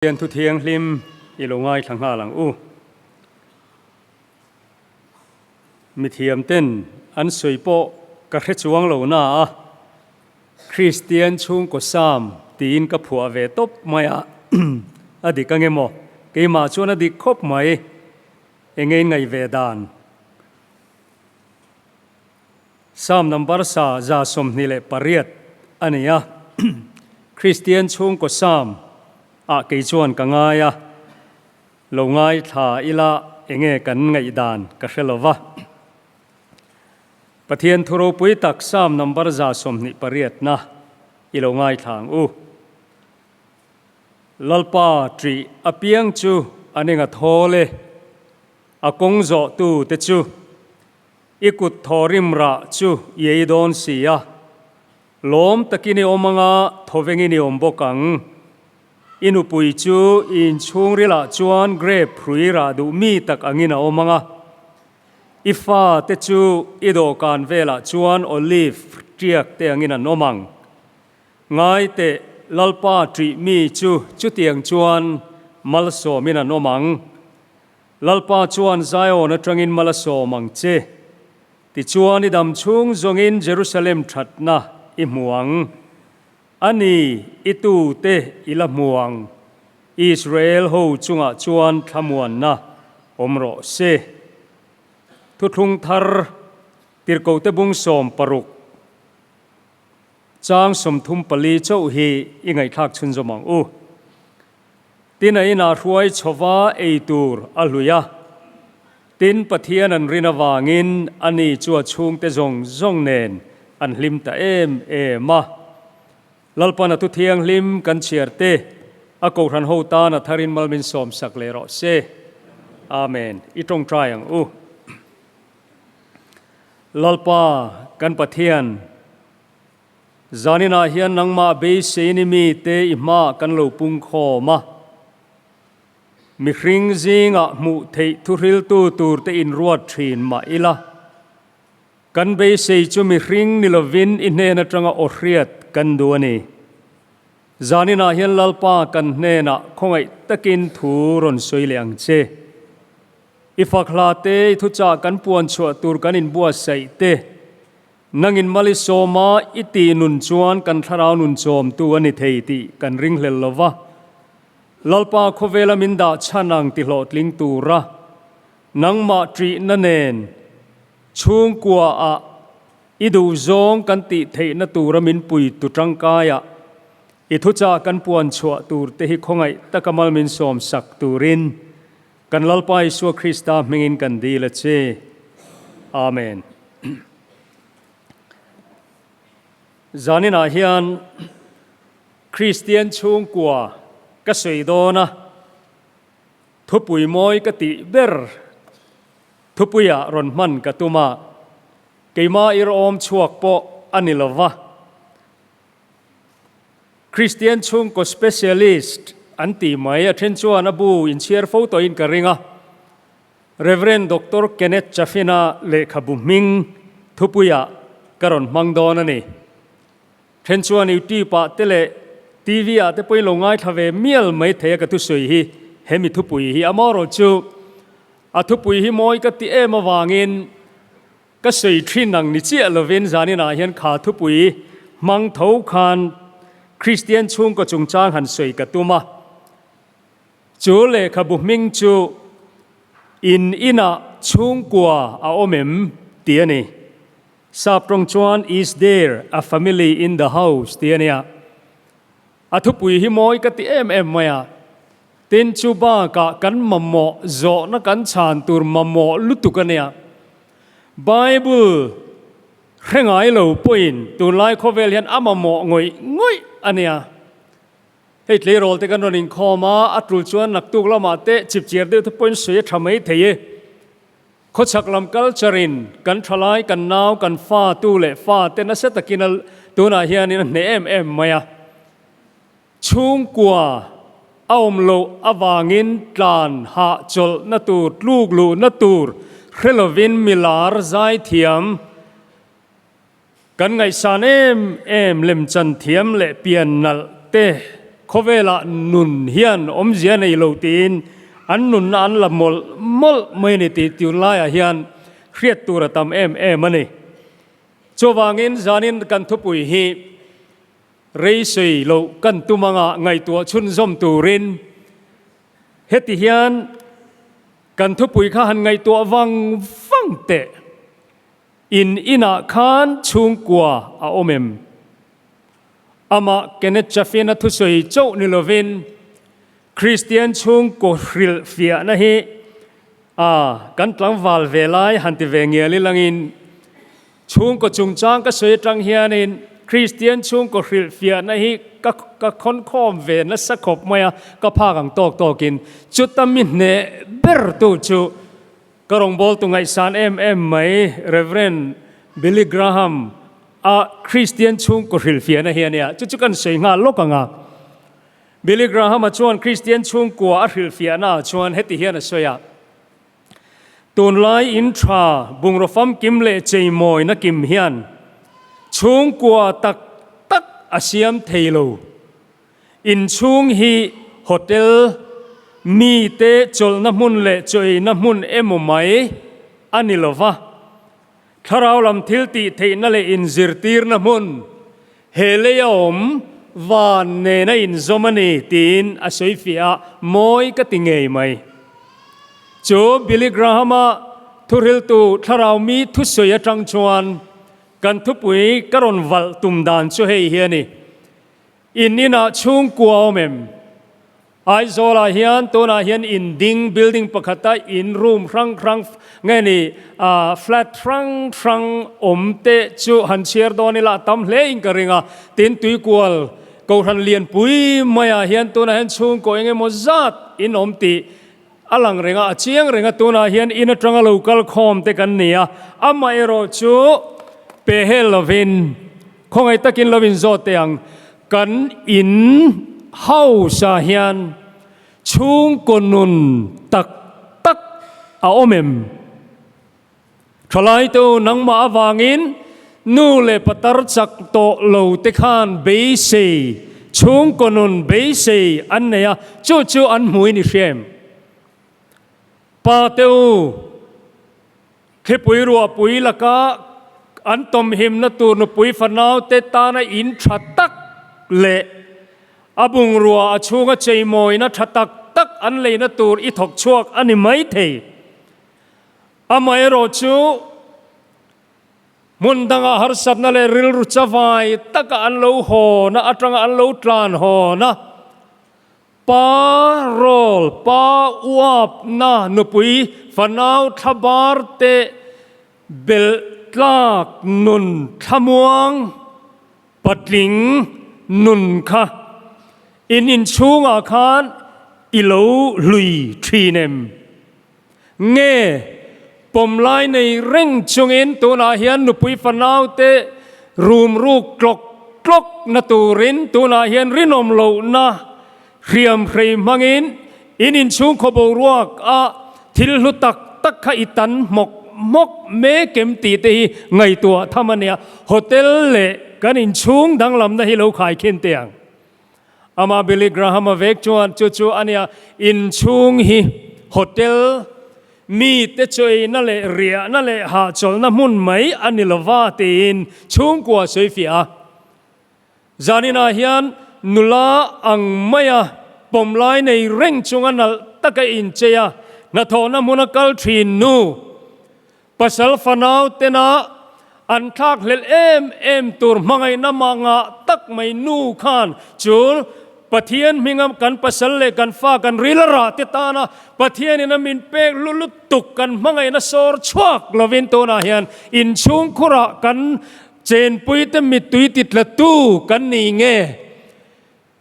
Pathian thu thianghlim i lo ngaithla nghal ang u. Mithiam ten an sawi pawh ka hre chuang lo na a, Kristian chhungkaw sam tiin ka phuah ve tawp mai a, a dik ange maw? Keimah chuan a dik khawp mai, enge in ngaih ve dan? Psalm number sa 28 a ni a, Kristian chhungkaw Psalm ah kei chuan ka ngai a, lo ngaithla ila enge kan ngaihdan ka hre lo va. Pathian thu ropui tak Psalm number 28 na i lo ngaithla ang u. Lalpa ṭih apiang chu an enga thawl e, a kawng zawhtu te chu. I kut thaw rim rah chu i ei dawn si a, lawm takin i awm anga thawvengin i awm bawk ang. I nupui chu i inchhungrilah chuan grape hrui rah duh mi tak angin a awm anga, i fa te chu i dawhkan velah chuan olive tiak te angin an awm ang. Ngai teh, Lalpa ṭih mi chu chutiang chuan malsawmin an awm ang. Lalpa chuan Zion atangin mal a sawm ang che. Tichuan i dam chhung zawngin Jerusalem thatna i hmu ang. A ni, i tute i la hmu ang. Israel ho chungah chuan thlamuanna awm rawh se. Thuthlung thar Tirhkohte bung 16 chang 34 chauh hi i ngaihthlak chhunzawm ang u. Tin a inah hruai chhova ei tur a hlui a. Tin Pathian an rin avangin ani chu a chhungte zawng zawng nen an hlim ta em em a. Lalpan a thu thianghlim kan chhiar te a kohhran ho tan a tharin mal min sawmsak leh rawh se. Amen. I tawngtai ang u. Lalpa kan Pathian. Zaninah hian nangmah beiseini mite i hmaah kan lo pung khawm a, mihring zingah hmuh theih thuhriltu turte inruat thin mah ila, kan beisei chu mihring ni lovin i hnen atanga aw hriat kan duh a ni. Zaninah hian Lalpa kan hnenah khawngaih takin thu rawn sawi leh ang che. I fak hla te, i thuchah kan puan chhuah tur kan inbuatsaih te, Nangin Mali sawma i tih nun chuan kan thlarau nun chawmtu a ni thei tih kan ringhlel lo va. Lalpa khawvela min dah chhan ang ti hlawhtling tura nangmah ṭihna nen chhungkuaah i duhzawng kan tih theihna tura min puitu ṭangkaiah i thuchah kan puan chhuah turte hi khawngaih taka mal min sawmsak turin Kan Lalpa Isua Krista hmingin kan dil a che. Amen. Zaninah hian Kristian chhungkua ka sawi dawn a, thupui mawi ka tih ber thupuiah rawn hman ka tum a, keimah irawm chhuak pawh a ni lo va. Kristian chhungkaw specialist an tih mai a then chuan a bu inchhiar fo tawhin ka ring a. Rev. Doctor Kenneth Chaffin-a lehkhabu hming thupuiah ka rawn hmang dawn a ni. Then chuan YouTube-ah te leh TV-ah te pawhin lo ngaithla ve mial mai thei a ka thusawi hi hemi thupui hi amaherawh chu a thupui hi mawi ka ti em avangin Ka sawi thin ang ni chiah lovin zaninah hian kha thupui hmang tho khan Kristian chhungkaw chungchang han sawi ka tum a. Chu lehkhabu hming chu In inah chhungkua a awm em? tih a ni. Sap tawng chuan Is there a family in the house? tih a nia. A thupui hi mawi ka ti em em mai a. Tin chu bakah kan mamawh zawhna kan chhan tur mamawh lutuk a nia. Bible hre ngai lo pawhin tunlai khawvel hian a mamawh ngawih ngawih a nia. Hei tleirawl te kan rawn inkhawm a, a tul chuan naktuk lamah te chipchiar deuh te pawhin sawi a tha mai thei e. Khawchhak lam culture in kan thalai, kan nau, kan fa tu leh fa te nasa takin a tunah hianin a hneh em em mai a. Chhungkua a awm loh avangin tlan hah chawlhna tur, tluk luhna tur hre lovin milar zaithiam kan ngaihsan em em lemchan thiam leh pian nalh te. khawvelah nun hian awmzia nei lo tiin an nunna an la mawlh mawlh mai a ni tih tunlaiah hian hriat tur a tam em em a ni. Chuvangin zanin kan thupui hi rei sawi loh kan tum anga ngaihtuah chhunzawm turin heti hian kan thupui kha han ngaihtuah vang vang teh. In inah khan chhungkua a awm em? Amah Kenneth Chaffin-a thusawi chauh ni lovin Kristian chhungkaw hrilh fiahna hi a kan tlangval ve lai han ti ve ngial ilangin chhungkaw chungchang ka sawi atang hianin Kristian chhungkaw hrilh fiahna hi ka ka khawnkhawm ve nasa khawp mai a, ka phak ang tawk tawkin chuta mi hneh bertu chu Ka rawngbawltu ngaihsan em em mai Rev. Billy Graham a Kristian chhungkaw hrilhfiahna hi a nia, chu chu kan sawi nghal lawk ang a. Billy Graham-a chuan Kristian chhungkua a hrilhfiahna ah chuan heti hian a sawi a, Tunlai in tha bungraw famkim leh cheimawina kim hian chhungkua tak tak a siam thei lo. Inchhung hi hotel, mite chawlhna hmun leh chaweina hmun emaw mai a ni lo va, thlarau lam thil tih theihna leh inzirtirna hmun, he lei a awm van nena inzawm a ni tiin a sawi fiah a, mawi ka ti ngei mai. Chu Billy Graham-a thuhriltu thlarau mi thusawi atang chuan kan thupui ka rawn valh tum dan chu hei hi a ni. In inah chhungkua awm em? Aizawlah hian tunah hian in ding building pakhata in room hrang hrang nge ni flat hrang hrang awm te chu han chhiar dawn ila a tam hle in ka ring a. Tin Tuikual Kohhran Lianpui maiah hian tunah hian chhungkaw eng emaw zat in awm tih a lang reng a, a chiang reng a, tunah hian in atanga lo kal khawm te kan ni a, amaherawh chu pe hel lovin khawngaih takin lo inzawt teh ang, kan in house ah hian chhungkaw nun tak tak a awm em? Thalaitu nangmah avangin nu leh patar chak tawh lo te khan beisei, chhungkaw nun beisei an nei a, chu chu an hmuin i hria em? Pa te u, thlipui ruahpui laka an tawmhimna tur nupui fanau te tana in tha tak leh a bungrua a chhunga cheimawina tha tak tak an leina tur i thawk chhuak a ni maithei. Amaherawh chu, hmun dangah harsatna leh rilru chavai taka an lo hawna atanga an lo tlan hawna, pa rawl, pa uapna, nupui fanau thlabar te belh tlak nun thlamuang patling nun kha in inchhungah khan i lo hlui thin em? Nge, pawmlai nei reng chungin tunah hian nupui fanaute rum ruk tlawk tlawk na turin tunah hian rinawm lohna hriam hrei hmangin in inchhung khaw boruak a thil hlu tak tak kha i tan hmawk hmawk mek em tih te hi ngaihtuah tham a nia. Hotel leh kan inchhung danglamna hi lo khaikhin teh ang. Amah Billy Graham-a vek chuan chu chu a nia, inchhung hi hotel, mite chawiina leh riahna leh hahchawlhna hmun mai a ni lova tiin chhungkua sawi fiah a. Zaninah hian nula ang maia pawmlai nei reng chunga nalh taka inchei a, hnathawhna hmuna kal thin nu, Pasal fanau tena an thlakhlelh em em tur hmangaihna mah ngah tak mai nu khan chu Pathian hminga kan pasal leh kan fa kan ril a rah te tana Pathianin a min pek lu lutuk kan hmangaihna sawr chhuak lovin tunah hian inchhung khurah kan chenpuite mittui titlatu kan ni nge?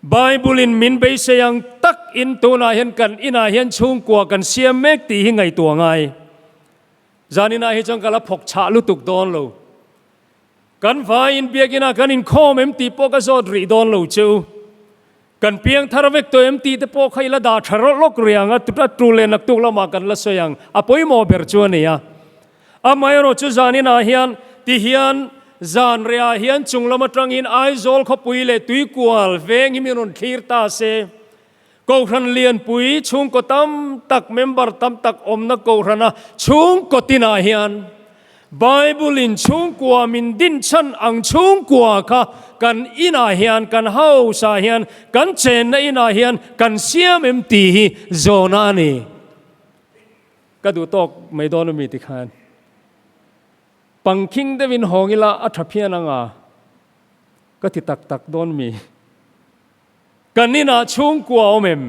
Bible-in min beisei ang tak in tunah hian kan inah hian chhungkua kan siam mek tih hi ngaihtuah ngai. Zaninah hi chuan ka la phawk chhah lutuk dawn lo. Kan vaiin biakinah kan inkhawm em tih pawh ka zawt rih dawn lo che u. Kan piang thar vek tawh em tih te pawh kha i la dah tha rawh lawk rih ang a, a tu leh naktuk lamah kan la sawi ang. A pawimawh ber chu a ni a. Amaherawh chu zaninah hian ti hian. zan rehah hian chung lam atangin Aizawl khawpui leh Tuikual veng hi min rawn thlir ta se. Kohhran lianpui chhungkaw tam tak, member tam tak awmna kohhrana chhungkaw tinah hian Bible-in chhungkua min dinchhan ang chhungkua kha kan inah hian, kan house-ah hian, kan chenna inah hian kan siam em tih hi zawhna a ni. Ka duh tawk mai dawn ami tikhan pangkhing deuhin hawng ila a tha phian anga ka ti tak tak dawn mi. Kan inah chhungkua awm em?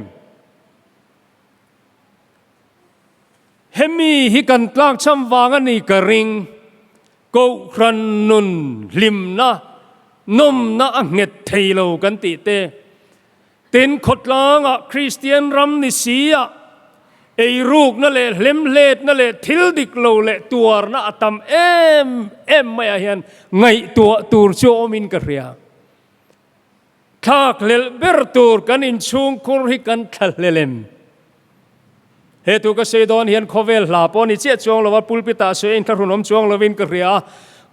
Hemi hi kan tlakchham vang a ni ka ring. Kohhran nun hlimna, nawmna a nghet thei lo kan tih te. Tin, khawtlangah Kristian ram ni sia eirukna leh hlemhletna leh thil dik lo leh tuarna a tam em em maiah hian ngaihtuah tur chu awmin ka hria. Thlakhlelh ber tur kan inchhungkhur hi kan thlahlel em? He thu ka sawi dawn hian khawvel hla pawh ni chiah chuang lova pulpit-ah sawi a inthlahrunawm chuang lovin ka hria a,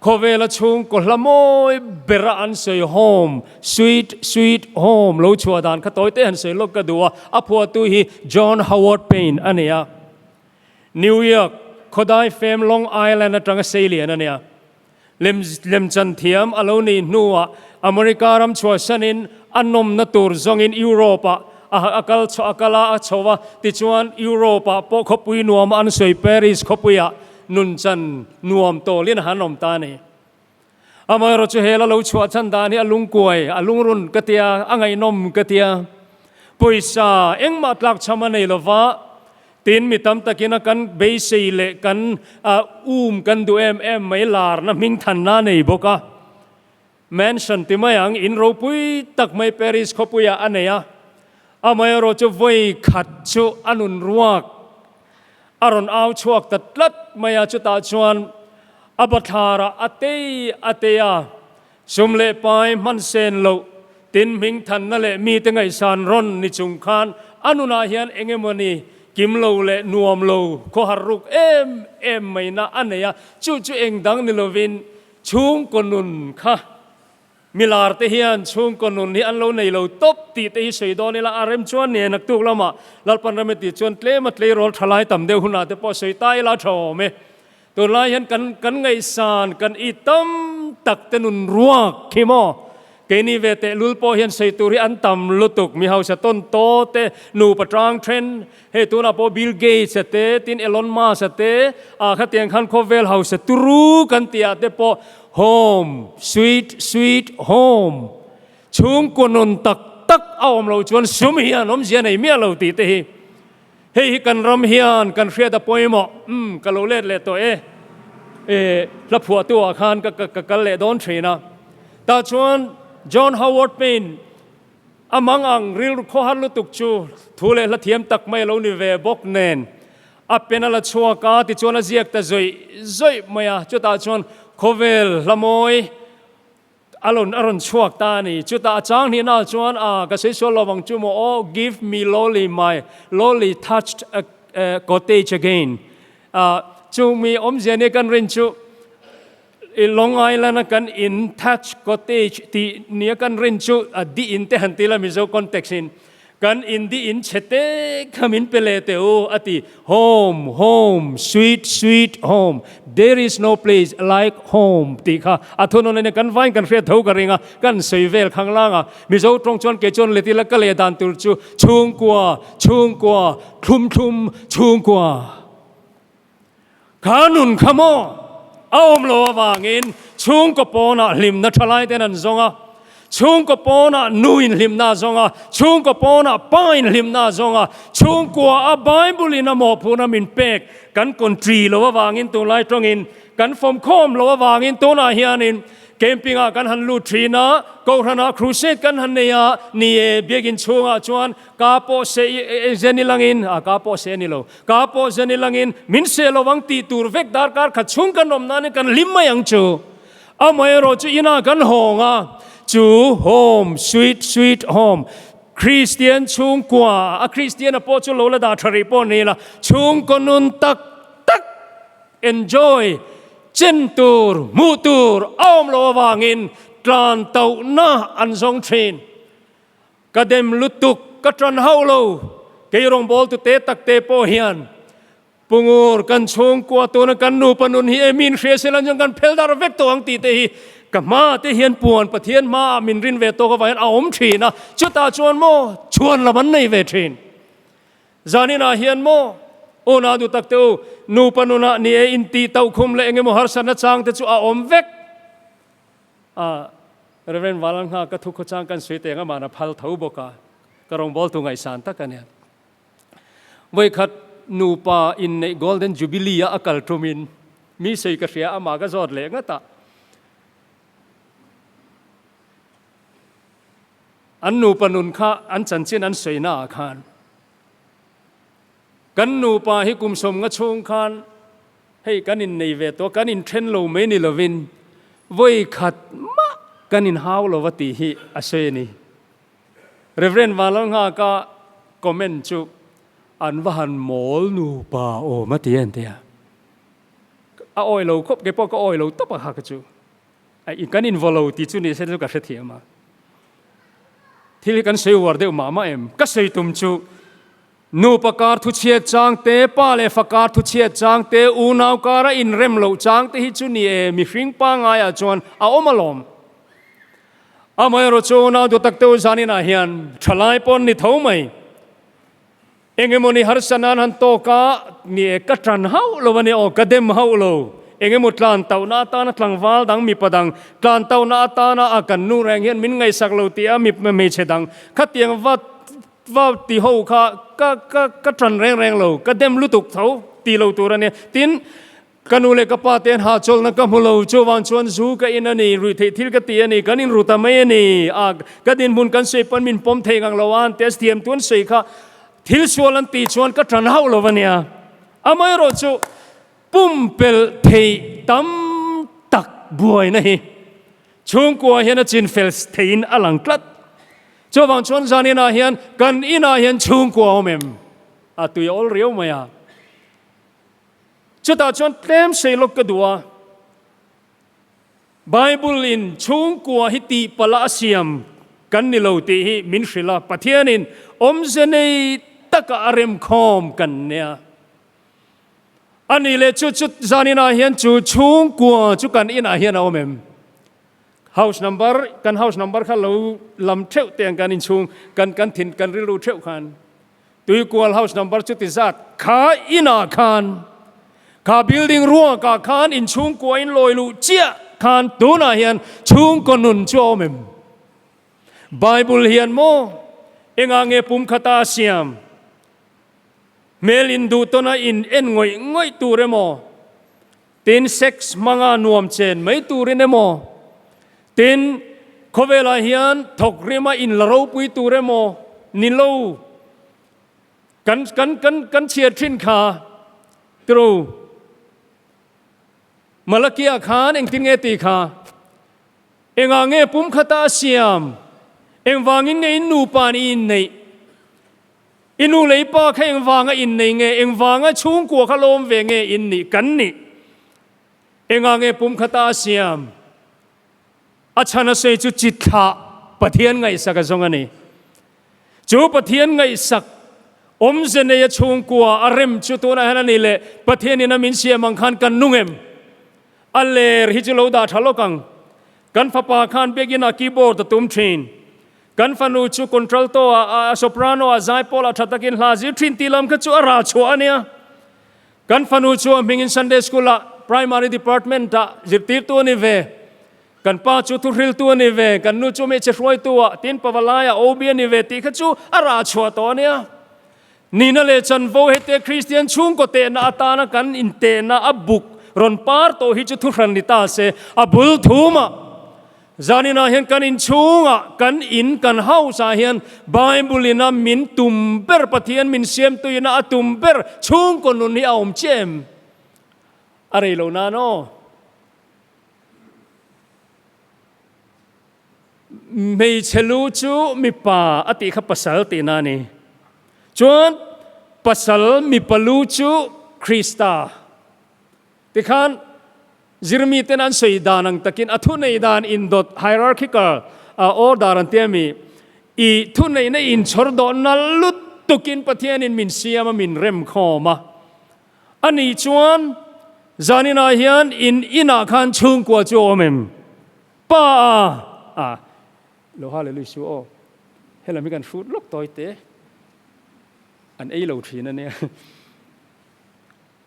khawvela chhungkaw hla mawi bera an sawi home, sweet, sweet home lo chhuah dan kha tawi te han sawi lawk ka duh a, a phuahtu hi John Howard Payne a ni a, New York khawdai fem Long Island atanga seilian a ni a. Lem lemchan thiam a lo nih hnuah America ram chhuahsanin a nawmna tur zawngin Europe-ah a kal a kal a, a chho a. Tichuan, Europe-ah pawh khawpui nuam an sawi Paris khawpuiah nunchan nuam tawlin a han awm ta a ni. Amaherawhchu chu hel a lo chhuah chhan dan hi a lungkuai, a lungrun ka tia, a ngaihnawm ka tia. Pawisa engmah tlakchham a nei lova, Tin, mi tam takin a kan beisei leh kan um kan duh em em mai larna hmingthanna a nei bawk a. Mansion ti mai ang, in ropui tak mai Paris khawpuiah a nei a. Amaherawh chu vawi khat chu a nun ruak a rawn au chhuak ta tlat mai a, chutah chuan a bathlarah a tei a tei a, Sum leh pai hman sen loh, tin hmingthanna leh mite ngaihsan rawn ni chung khan a nunah hian eng emawni kim lo leh nuam lo khawhar ruk em em maina a nei a, chu chu eng dang ni lovin chhungkaw nun kha milar te hian chhungkaw nun hi an lo nei lo tawp tih te hi sawi dawn ila a rem chuan nen naktuk lamah Lalpan rem a tih chuan tlema tleirawl thalai tam deuh hunah te pawh sawi ta ila a tha awm e. Tunlai hian kan kan ngaihsan, kan i tam tak te nun ruak khi maw? Keini ve tehlul pawh hian sawi tur hi an tam lutuk, mi hausa tawn taw te, nupa tang then, hei tunah pawh Bill Gates a te, tin Elon Musk a te, ah khatiang khan khawvel hausa turu kan tih ah te pawh home, sweet sweet home, chhungkaw nun tak tak a awm loh chuan sum hian awmzia nei miah lo tih te hi. Hei hi kan ram hian kan hriat a pawimawh, umm ka lo let leh tawh e, e hla phuahtu ah khan ka ka kal leh dawn thin a. Tah chuan John Howard Payne a mang ang rilru khawhar lutuk chu thu leh hla thiam tak mai a lo ni ve bawk nen a pen a la chhuak a, tichuan a ziak ta zawih zawih mai a, chutah chuan khawvel hla mawi A rawn a rawn chhuak ta a ni. Chutah a chang hnihna chuan a ka sawi sual lo vang chu maw aw, Give me lowly my lowly thatched cottage again. Chu mi awmzia nia kan rin chu i Long Island a kan in thatched cottage tih nia kan rin chu a di in te han ti la Mizo context in. Kan in di in chhe te kha min pe leh teh u, a ti. Home, home, sweet, sweet home, there is no place like home tih kha a thunawn a nia. Kan vain kan hriat tho ka ring a, kan sawi vel khang lang a. Mizo tawng chuan kei chuan let ila ka leh dan tur chu chhungkua, chhungkua, thlum thlum, chhungkua. Kha nun kha maw? A awm lo avangin chhungkaw pawnah hlimna thalai ten an zawng a, chhungkaw pawnah nu in hlimna a zawng a, chhungkaw pawnah pa in hlimna a zawng a, chhungkua a Bible in a mawhphurhna min pek kan country lo avangin tunlai tawngin kan fawmkhawm lo avangin tunah hianin Camping-ah kan han lut thin a, Kohhranah crusade kan han nei a, ni e, biakinn chhungah chuan ka pawh se zen i langin, a ka pawh se a ni lo, ka pawh zen i langin min se lo ang tih tur vek darkar khat chhung kan awm nanin kan hlim mai ang chu. Amaherawh chu inah kan hawng a, chu home, sweet sweet home, Kristian chhungkua, a Kristiana pawh chu lo la dah tha rih pawh ni la, chhungkaw nun tak tak enjoy. Chen tur, hmuh tur a awm loh avangin tlan tauhna an zawng thin. Ka dem lutuk, ka tan hauh lo. Kei rawngbawltu te tak te pawh hian Pungur kan chhungkua tuna kan nupa nun hi emi in hria se lan chuan kan phel dar vek tawh ang tih te hi ka hma te hian puan Pathian hmaah min rin ve tawk avang hian a awm thin a, chutah chuan maw chhuan lam an nei ve thin. Zaninah hian maw unau duh tak te u, nupa nunah ni e intih tauhkhum leh engemaw harsatna chang te chu a awm vek a, Rev. Valalnghaka thu khawchang kan sawi teng amah na phal tho bawk a, ka rawngbawltu ngaihsan tak a nia. Vawikhat nupa inneih Golden Jubilee a a kal tumin mi sawi ka hria amah ka zawt leh ngat a. An nupa nun kha an chanchin an sawi naah khan kan nupa hi kum sawmnga chhung khan hei kan innei ve tawh a, kan inthen lo mai ni lovin vawikhat mah kan inhau lo va tih hi a sawi a ni. Rev. Vanlalnghaka comment chu an va han mawl nupa awm a ti a tia. A awi lo khawp, kei pawh ka awi lo tawp a kha ka chu. Kan invaw lo tih chu ni se chu ka hrethiam a. Thil hi kan sawi uar deuh mah mah em? Ka sawi tum chu nupa kar thu chhiat chang te, pa leh fa kar thu chhiat chang te, unau kara inrem loh chang te hi chu ni e, mihring pangaiah chuan a awm alawm. Amaherawh chu unau duh tak deuh zaninah hian thalai pawn ni tho mai. Eng emaw ni harsa nan han tawk a, ni e ka tan hauh lo a nia aw, ka dem hauh lo. Eng emaw tlan tauhna atana tlangval dang mipa dang tlan tauhna atana a kan nu reng hian min ngaihsak lo tih a mipa hmeichhe dang khatiang va va ti ho kha ka ka ka tan reng reng lo, ka dem lutuk tho ti lo tur a nia. Tin, Ka nu leh ka pa te an hahchawlhna ka hmu lo, chuvang chuan zu ka in a ni, ruihtheih thil ka ti a ni, kan inru ta mai a ni. A, ka dinhmun kan sawi pawn min pawm thei ngang lo a, an test thiam tu an sawi kha thil sual an tih chuan ka ṭan hauh lo a nia. Amaherawh chu pumpelh theih tam tak buaina hi chhungkua hian a chinfel theiin a lang tlat. Chuvang chuan zan inah hian kan inah hian chhungkua a awm em? A tui a awl riau mai a. Chutah chuan tlem sei lawk ka duh a, Bible in chhungkua hi tihpalh a siam kan ni lo tih hi min hrilh a, Pathianin awmze nei taka a remkhawm kan nia. A nih leh chu chu zaninah hian chu chhungkua chu kan inah hian a awm em? House number, kan house number kha lo lam theuh teh ang kan inchhung, kan kan thin kan rilru theuh khan. Tuikual house number chu ti zat kha inah khan kha building ruakah khan inchhungkua in lawi luh chiah khan tunah hian chhungkaw nun chu a awm em? Bible hian maw engah nge pum khata a siam? Hmel induh tawna in en ngawih ngawih tur emaw? Tin, sex hmanga nuam chen mai turin emaw, tin, khawvelah hian thawk rima in la ropui tur emaw ni lo kan kan kan kan chhiar thin kha tiro. Malakia khan engtin nge tih kha? Engah nge pum khata a siam? Engvangin nge in nupa nih inneih? I nu leh i pa kha engvanga innei nge, engvanga chhungkua kha lawm ve nge in nih kan nih? Engah nge pum kha ta a siam? A chhan a sawi chu chithlah Pathian ngaihsak a zawng a ni. Chu Pathian ngaihsak awmze nei a chhungkua a rem chu tunah hian a ni leh Pathianin a min siam ang khan kan nung em? A ler hi chu lo dah tha lawk ang. Kan fapa khan biakinn ah keyboard a tum thin. Kan fanu chu contralto ah a soprano ah zaipawl ah tha takin hla zir thin tih lam kha chu a rah chhuah a nia. Kan fanu chu a hmingin Sunday School ah Primary Department ah zirtirtu a ni ve. Kan pa chu thuhriltu a ni ve. Kan nu chu hmeichhe hruaitu ah tin pavalai ah OB a ni ve tih kha chu a rah chhuah tawh a nia. Nihna leh chanvo hete Kristian chhungkaw tehna atana kan intehna a buk rawn par tawh hi chu thuhran ni ta se, a bul thumah zaninah hian kan inchhungah, kan in, kan house ah hian Bible ina min tum ber, Pathian min siamtu ina a tum ber chhungkaw nun hi a awm chiah em? A rei lo nan aw. Hmeichhe lu chu mipa a tih kha pasal tihna a ni. Chuan pasal mipa lu chu Krista. Tikhan. Zirmiten an sawi dan ang takin a thunei dan indawt, hierarchical order an ti a mi, i thuneihna inchhawr dawhna lutukin Pathianin min siam a, min remkhawm a. A nih chuan zaninah hian in inah khan chhungkua chu a awm em? Pa a, a, lo hallelujah su aw, helam hi kan hrut lawk tawi te, an ei lo thin a nia.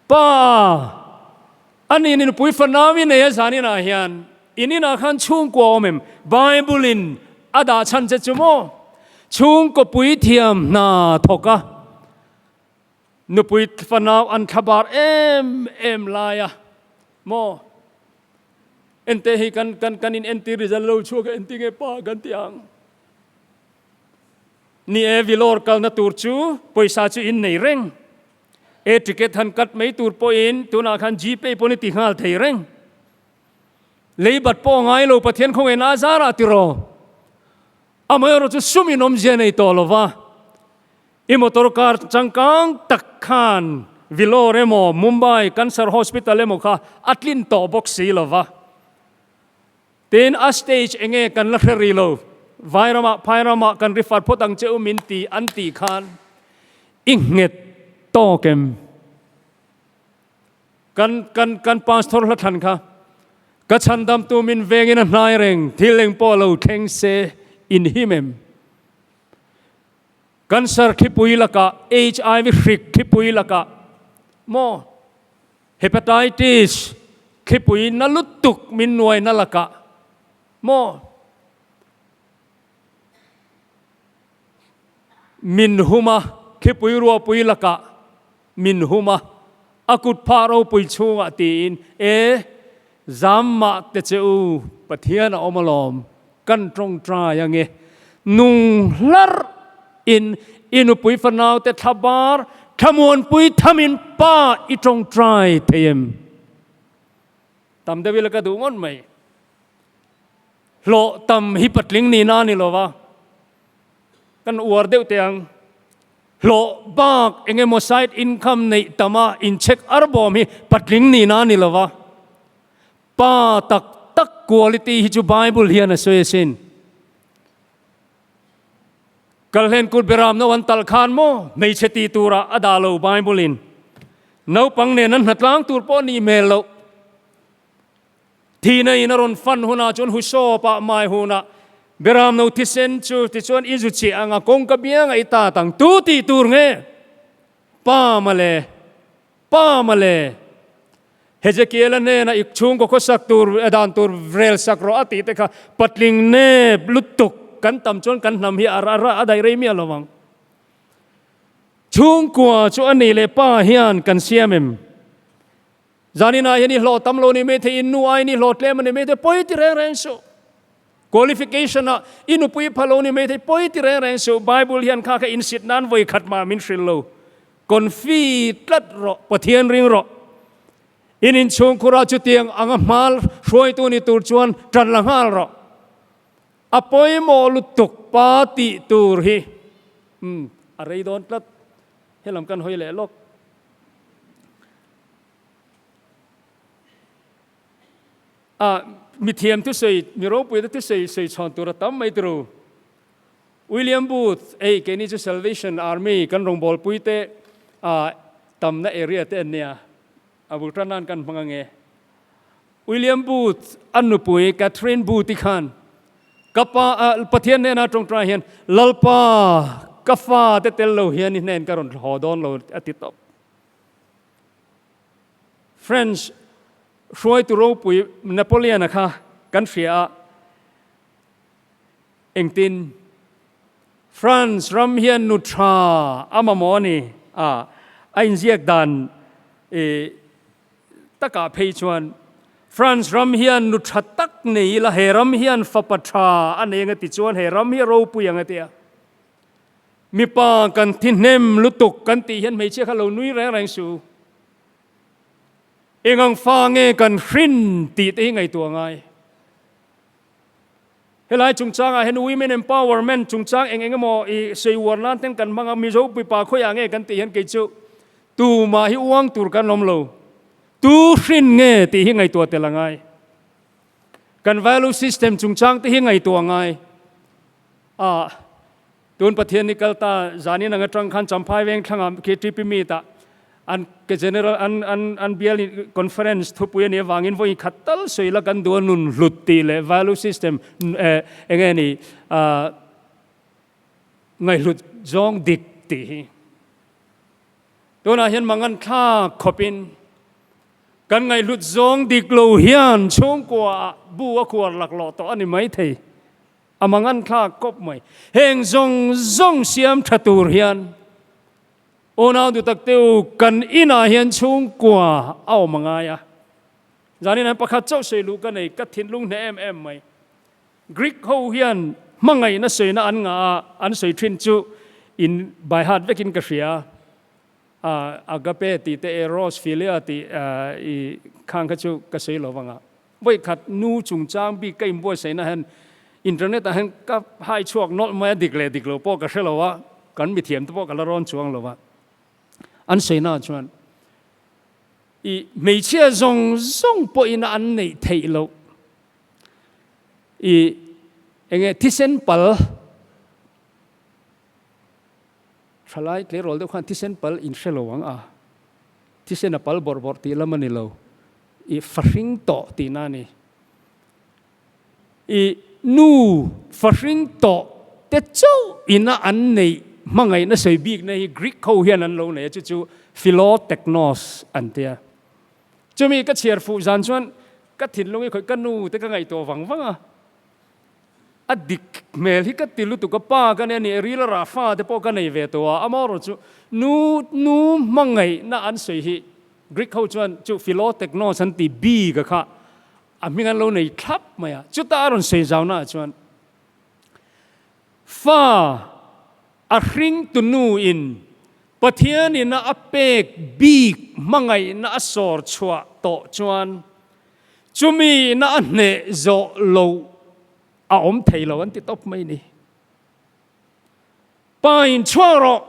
Pa, a nih nupui fanau i nei a zaninah hian in inah khan chhungkua awm em? Bible in a dah chhan che chu maw? Chhungkaw puithiam hna thawk a, nupui fanau an thlabar em em lai a maw? Ente hi kan kan kan in entir result lo chhuak a entinge pa kan ti ang. Ni e, Vilor kalna tur chu pawisa chu in nei reng. E ticket han cut mai tur pawhin tunah khan Gpay pawn i ti nghal thei reng. Leibat pawh a ngai lo Pathian khawngaihna a zarah tiraw. Amaherawh chu sum in awmzia nei tawh lo va, i motor car changkang tak khan Vellore emaw Mumbai Cancer Hospital emaw kha a tlin tawh bawk si lo va. Tin, a stage enge kan la hre rih lo, Vairamah, Phairamah kan ri far phawt ang che u min ti an tih khan i nghet tawk em? Kan, kan, kan pastor hla thlan kha, Ka chhandamtu min vengin a hnai reng, thil eng pawh lo thleng se in him em? Cancer thlipui lakah, HIV hrik thlipui lakah maw? Hepatitis, thlipui na lutuk min nuai na lakah maw min hum a, thlipui ruahpui lakah min hum a, a kut phah ropui chhungah tiin e zam mah te che u, Pathian a awm alawm, kan tawngtai ange, nung hlarh in i nupui fanaute thlabar thlamuanpui thamin pa i tawngtai thei em? Tam deuh ila ka duh ngawt mai. Hlawh tam hi patling nihna a ni lo va, kan uar deuh teh ang. Hlawh bak eng emaw side income neih tama incheck arbawm hi patling nihna a ni lo va. Pa tak tak quality hi chu Bible hian a sawi asin. Kalhlen kut beram no an talh khan maw hmeichhe ti turah a dah lo Bible in. Naupang nen an hnatlang tur pawh nih hmel loh. Thihna in a rawn fan hunah chuan husawp ah mai hunah beram no thisen chu tichuan i zu chiah anga kawngka biangah i tat ang tu tih tur nge? Pa male. Pa male. Hezekiel-a hnenah i chhungkaw khawsak tur dan tur rel sak rawh a tih te kha patling nep lutuk kan tam chuan kan hnam hi a a daih rei miah lo ang. Chhungkua chu a nih leh pa hian kan siam em? Zaninah hian i hlawh tam lo ni mai thei, in nu aiin i hlawh tlem a ni mai thei, pawi ti reng reng suh. Qualification ah i nupui pha lo ni mai thei, pawi ti reng reng suh. Bible hian kha kha insit nan vawi khat mah min hrilh lo. Confi tlat rawh, Pathian ring rawh. In inchhungkhurah chutiang anga hmal hruaitu ni tur chuan tan la nghal rawh. A pawimawh lutuk pa tih tur hi umm a rei dawn tlat. Helam kan hawi leh lawk. Ah, mithiam thusawi, mi ropuite thusawi sawi chhawn tur a tam mai turu. William Booth, Ei, keini chu Salvation Army kan rawngbawlpui te ah tamna area te an nia, a bul tan nan kan hmang ange. William Booth a nupui Catherine Booth-i khan ka pa ah Pathian hnena tawngtai hian Lalpa ka fa te tel lo hian i hnen ka rawn haw dawn lo a ti tawp. French hruaitu ropui Napoleon-a kha kan hria a, Engtin? France ram hian nu tha a mamawh a ni a, a inziak dan takah phei chuan France ram hian nu tha tak nei ila he ram hian fapa tha a nei ang a ti chuan he ram hi a ropui ang a ti a. Mipa kan thi hnem lutuk kan tih hian hmeichhia kha lo nui reng reng suh. Eng ang fa nge kan hrin tih te hi ngaihtuah a ngai. Helai chungchangah hian Women Empowerment chungchang eng eng emaw i sawi uar nan ten kan hmang a, Mizo puipa khawiah nge kan tih hian kei chu tumah hi uang tur kan awm lo. Tu hrin nge tih hi ngaihtuah tel a ngai. Kan value system chungchang te hi ngaihtuah a ngai. A tun Pathian ni kal ta zanin ang atang khan Champhai veng thlangah KTP meet ah an ke general an an an bial conference thupui a nih avangin vawi khat tal sawi la kan duh a nun hlut tih leh value system eng nge ni ngaihhlut zawng dik tih hi. Tunah hian mangan thlak khawpin kan ngaihhlut zawng dik lo hian chhungkuaah bu a khuar laklawh tawh a ni maithei. A mangan thlak kawp mai. Heng zawng zawng siam tha tur hian unau duh tak te u kan inah hian chhungkua a awm a ngai a. Zanin an pakhat chauh sawi luh ka nei, ka thinlung hneh em em mai. Greek ho hian hmangaihna sawina an ngah a, an sawi thin chu in by heart vekin ka hria. Agape tih te, Eros, Philia tih i khang kha chu ka sawi lo vang a. Vawikhat nu chungchang bik ka inbuatsaihna hian internet ah hian ka hai chhuak nawlh mai a, dik leh dik lo pawh ka hre lo a, kan mithiam te pawh ka la rawn chuang lo a. An sawina chuan i hmeichhia zawng zawng pawhin an neih theih loh. I enge thisen pal thalai tleirawl deuh khan thisen pal in hre lo ang a, thisen a pal bawrh bawrh tih lam a ni lo, i fahring tawh tihna a ni. I nu fahring tawh te chauh ina an neih hmangaihna sawi bikna hi Greek ho hian an lo nei a, chu chu Philoteknos an tia. Chumi ka chhiar fuh zan chuan ka thinlung hi khawih ka nu te ka ngaihtuah vang vang a, a dik hmel hi ka ti lutuk a, pa ka nei a ni, ril a rah fa te pawh ka nei ve tawh a, amaherawh chu nu nu hmangaihna an sawi hi Greek ho chuan chu philoteknos an ti bik a kha a hming an lo nei thlap mai a, chuta a rawn sawi zaunaah chuan fa A hringtu nu in Pathian in a pek bik hmangaihna a sawr chhuah tawh chuan chumi ina a hneh zawh loh a awm thei lo an ti tawp mai ni. Pa in chhuak rawh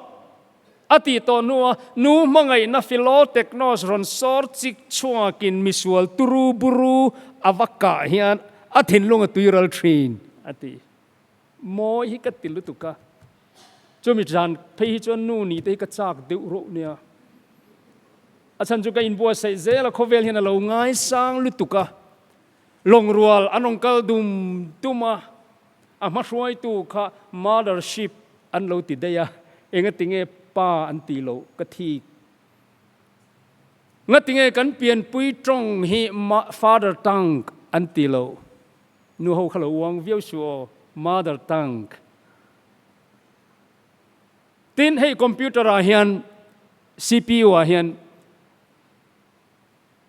a tih tawh hnua nu hmangaihna Philoteknos rawn sawr chik chhuakin misual turu buru a va kah hian a thinlung a tuiral thin a ti. Mawi hi ka ti lutuk a, chumi zan phei hi chuan nu nih te hi ka chak deuh reuh nia. A chhan chu ka inbuatsaih zel a, khawvel hian a lo ngaisang lutuk a, lawngrual an rawn kal dum dum a, a hma hruaitu kha mothership an lo ti daih a, engatinge pa an tih loh ka thik. Ngatinge kan pianpui tawng hi father tongue an ti loh. Nu ho kha lo uang viau suh aw, mother tongue. Tin, hei computer ah hian CPU ah hian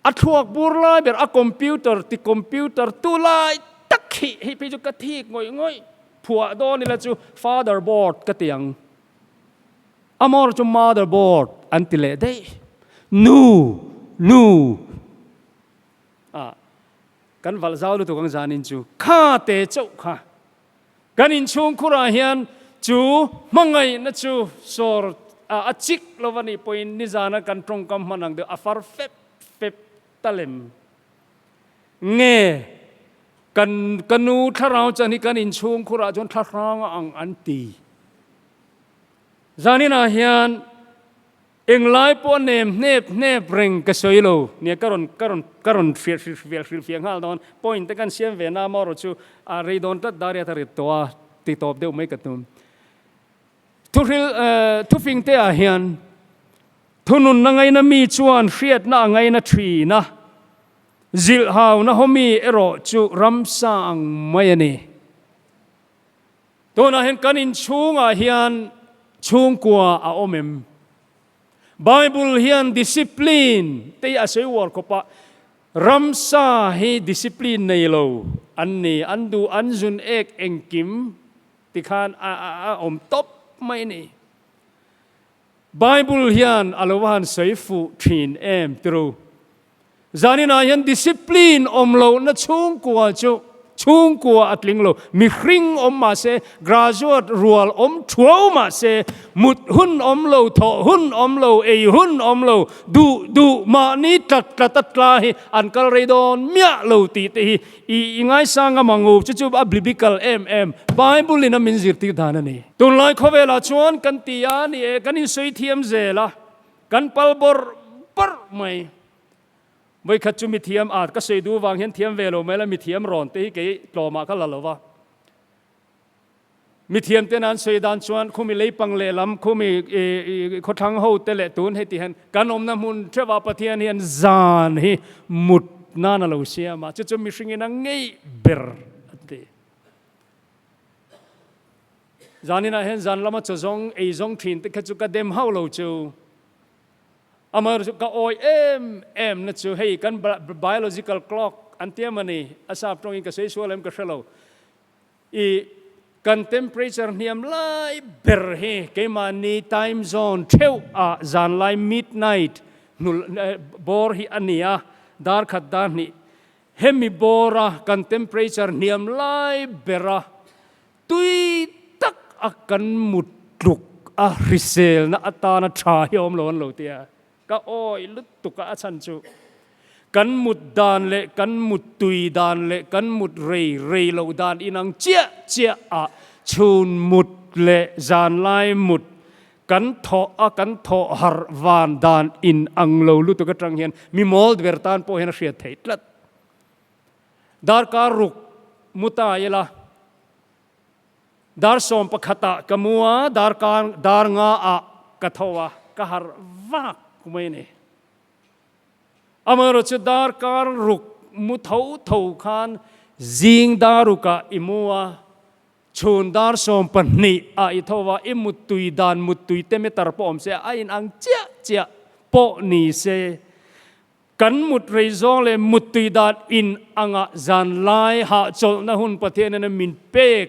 a thluak bur lai ber a computer ti computer tu lai tak hi hei phei chu ka thik ngawih ngawih phuah dawn ila chu father board ka ti ang. Amor chu mother board an ti leh daih. Nu, nu. Ah. Kan valh zau lutuk ang zanin chu kha te chauh kha kan inchhungkhurah hian chu hmangaihna chu sawr a chik lo a nih pawhin nizana kan tawngkam hman ang deuh a far fep fep ta lem nge kan ka nu thlarau chan hi kan inchhungkhurah chuan thlahrang a ang an ti. Zaninah hian Englai pawh a nem hnep hnep reng ka sawi lo. Nia ka rawn ka rawn ka rawn hrilh hrilh hrilh hrilh fiah nghal dawn. Point te kan siam ve na amaherawh chu a rei dawn tlat dar riat a rit tawh a ti tawp deuh mai ka tum. Thuhril thufing te ah hian thununna ngaina mi chuan hriatna a ngaina thin a, zilhhauna hawmi erawh chu ramsa ang mai a ni. Tunah hian kan inchhungah hian chhungkua a awm em? Bible hian discipline te hi a sawi uar khawp a, ramsa hi discipline nei lo an ni, an duh an zun ek engkim tikhan a awm tawp mai a ni. Bible hian a lo va han sawi fuh thin em tiro. Zaninah hian discipline awm lohna chhungkua chu. Chhungkua a tling lo. Mihring awm mah se, graduate rual awm thuau mah se, mut hun awm lo, thawh hun awm lo, ei hun awm lo, duh duh mahni tlat tlat a tla hi an kal rei dawn miah lo tih te hi i i ngaisang a mang u. Chu chu a biblical em em, Bible in a min zirtir dan a ni. Tunlai khawvelah chuan kan ti a ni e, kan insawi thiam zel a, kan pal bawrh bawrh mai. Vawikhat chu mithiam a, ka sawi duh vang hian thiam ve lo mai la, mithiam rawn te hi kei tlawmah ka la lo va. Mithiam ten an sawi dan chuan khumi leipang lehlam, khumi khawthlang ho te leh tun heti hian kan awmna hmun theuhah Pathian hian zan hi mut nan a lo siam a, chu chu mihringin a ngeih ber a ti. Zaninah hian zan lama chaw zawng, ei zawng thin te kha chu ka dem hauh lo chu. Amaherawhchu ka awi em em na chu hei kan biological clock an ti em a ni, a sap tawngin ka sawi sual em ka hre lo. I kan temperature hniam lai ber hi keimahni time zone theuh ah zanlai midnight hnul bawr hi a ni a, dar khat dar hnih hemi bawra kan temperature hniam lai bera Tui tak a kan mut tluk a hriselna atana tha hi a awm lo an lo ti a, ka awi lutuk a, a chhan chu kan mut dan leh kan mut tui dan leh kan mut rei rei loh dan inang chiah chiah ah chhun mut leh zanlai mut kan thawh a kan thawh harh van dan inang lo lutuk atang hian mi mawl ber tan pawh hian a hriat theih tlat. Darkar ruk mu ta ila, dar 11 ah ka mu a, darkar dar nga ah ka tho a, ka harh vak mai a ni. Amaherawhchu chu darkar ruk mu tho tho khan zing dar ruk ah i mu a, chhun dar 12 ah i tho a, i muttui dan muttui te meter pawh awm se a inang chiah chiah pawh ni se. Kan mut rei zawng leh muttui dan in anga zan lai hahchawlhna hun Pathianin a min pek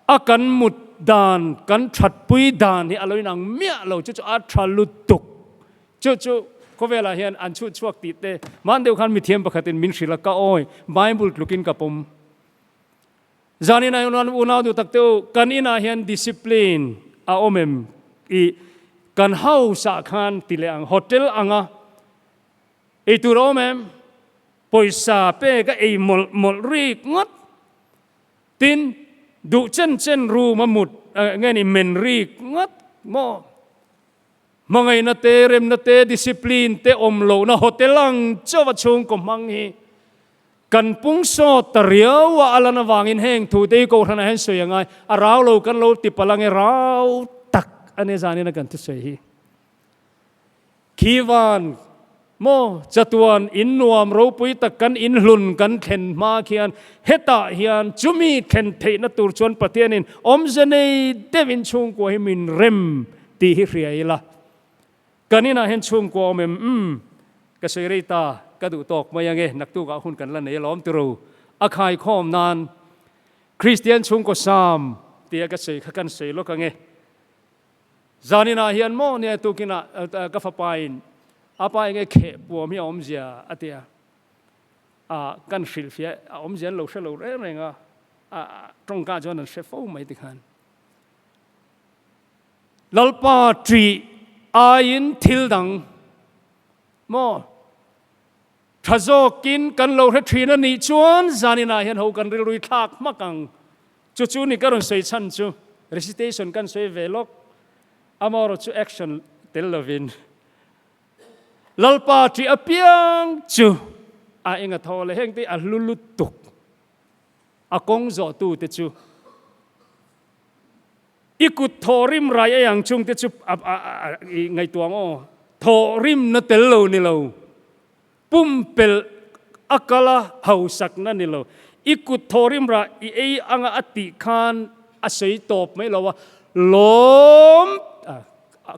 a kan mut dan kan thatpui dan hi a lo inang miah lo chu chu a tha lutuk chu chu khawvelah hian an chhut chhuak tih te hman deuh khan mithiam pakhatin min hrilh a ka awi Bible tlukin ka pawm zan inah hian unau duh tak te u kan inah hian discipline a awm em i Kan house ah khan ti leh ang, hotel anga ei tur a awm em? Pawisa pek a ei mawlh mawlh rik ngawt. Tin, duh chen chen room a mut nge ni men rik ngawt maw? Hmangaihna te, remna te, discipline te awm lohna hotel ang chauh a chhungkaw hmang hi kan pung sawt ta riau a, a lan avangin heng thu te hi Kohhranah hian sawi a ngai, a rau lo kan lo ti palh ange rau tak a nia zanin a kan thusawi hi. Khi van maw chatuan in nuam ropui tak kan in hlun kan thlen hma khian hetah hian chumi thlen theihna tur chuan Pathianin awmze nei deuhin chhungkua hi min rem tih hi hria ila. Kan inah hian chhungkua awm em? Umm, ka sawi rei ta, ka duh tawk mai ange, naktukah hun kan la nei alawm tiro. A khaikhawm nan Kristian chhungkaw sam tia ka sawi kha kan sawi lawk ange. Zan inah hian maw nia tukinah ka fapain a pa enge kheh puam hi a awmzia a ti a, a kan hrilhfiah a awmzia an lo hre lo reng reng a, a tawngka chuan an hre fo mai tikhan. Lalpa ṭih aiin thil dang maw ṭha zawkin kan lo hre ṭhin a nih chuan zaninah hian ho kan rilrui thlak hmak ang. Chu chu ni ka rawn sawi chhan chu recitation kan sawi ve lawk amaherawh chu action tel lovin Lalpa ṭih apiang chu a eng a thaw leh heng te a hlu lutuk a kawng zawhtute chu I kut thawhrim rai ei ang chungte chu i ngaihtuah ang aw. Thawhrimna tel lo ni lo, pumpelh a kal a hausakna ni lo. I kut thawhrim rah i ei anga a tih khan a sawi tawp mai lo a, lawm,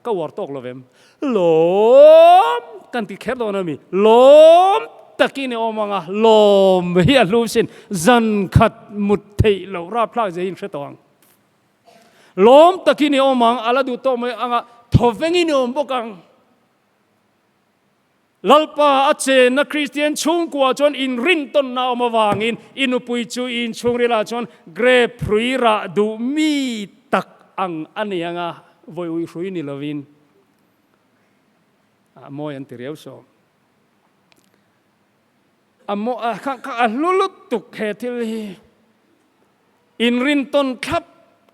ka uar tawk lo vem, lawm kan ti kher dawn a mi, lawm takin i awm anga, lawm hi a hlu sin, zan khat mut theih loh rapthlak zia hi in hre tawh ang. Lawm takin i awm ang, a la duh tawh mai ang a, thawvengin i awm bawk ang. Lalpa a chenna Kristian chhungkua chuan inrintawnna a awm avangin i nupui chu i inchhungrilah chuan grape hrui rah duh mi tak ang a ni ang a, vawi uih hrui ni lovin a mawi an ti riau sawm. A maw a kha kha a hlu lutuk he thil hi. Inrintawn thlap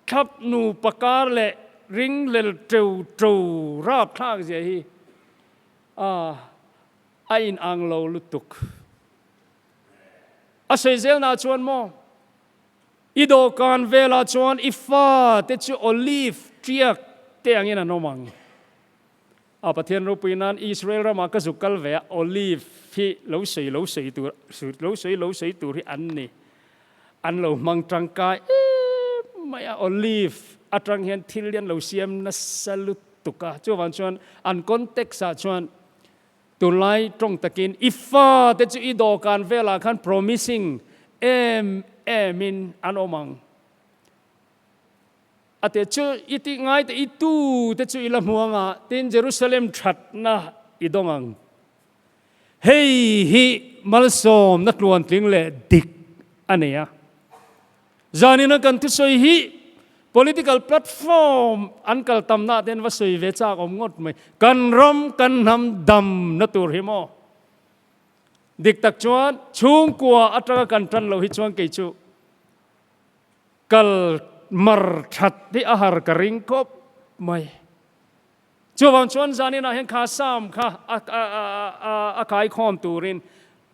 thlap nupa kar leh ringlel teu teu rapthlak zia hi a a in ang lo lutuk. A sawi zelna chuan maw i dawhkan velah chuan i fate chu olive tiak te angin an awm ang. A Pathian ropui nan Israel ramah ka zuk kal ve a, olive hi lo sawi lo sawi tur lo sawi lo sawi tur hi an ni. An lo hmang tangkai em mai a, olive atang hian thil hi an lo siam nasa lutuk a, chuvang chuan an context ah chuan tunlai tawng takin i fate chu i dawhkan velah khan promising em em in an awm ang. A te chu i tih ngai te i tu te chu i la hmu ang a, tin Jerusalem thatna i dawng ang. Hei hi malsawmna tluantling leh dik a nei a. Zanina kan thusawi hi political platform an kal tamna te an va sawi ve chak awm ngawt mai. Kan ram kan hnam damna tur hi maw? Dik tak chuan chhungkua atanga kan tan lo hi chuan kei chu Kal mar that hi a har ka ring khawp mai. Chuvang chuan zaninah hian kha Sam kha a kai khawm turin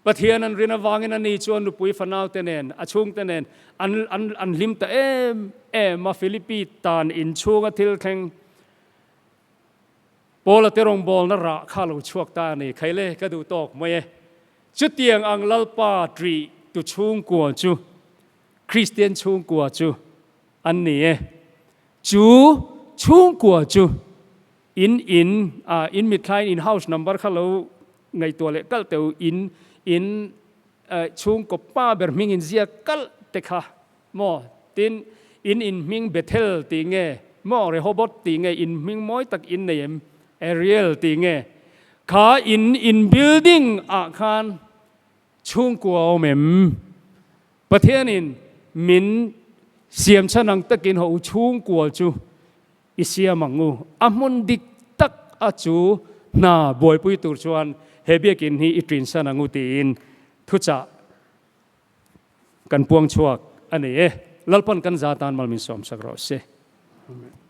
Pathian an rin avangin ani chuan nupui fanaute nen a chhungte nen an an an hlim ta em em a Philippi tan inchhunga thil thleng Paula te rawngbawlna rah kha lo chhuak ta a ni. Khaile ka duh tawk mai e. Chutiang ang Lalpa ṭih tu chhungkua chu Kristian chhungkua chu an ni e. Chu chhungkua chu in in ah in mithlain in house number kha lo ngaihtuah leh kalh teh u, in in chhungkaw pa ber hming in ziak kalh te kha maw? Tin, in in hming Bethel tih nge maw Rehoboth tih nge in hming mawi tak in nei em? Ariel tih nge? Kha in in building ah khan Chhungkua awm em? Pathianin min siam chhan ang takin ho chhungkua chu i siam ang u. A hmun dik tak a chu hna buaipui tur chuan he biakin hi i ṭinsan ang u tiin thuchah kan puang chhuak a ni e. Lalpan kan za tan mal min sawmsak rawh se. Amen.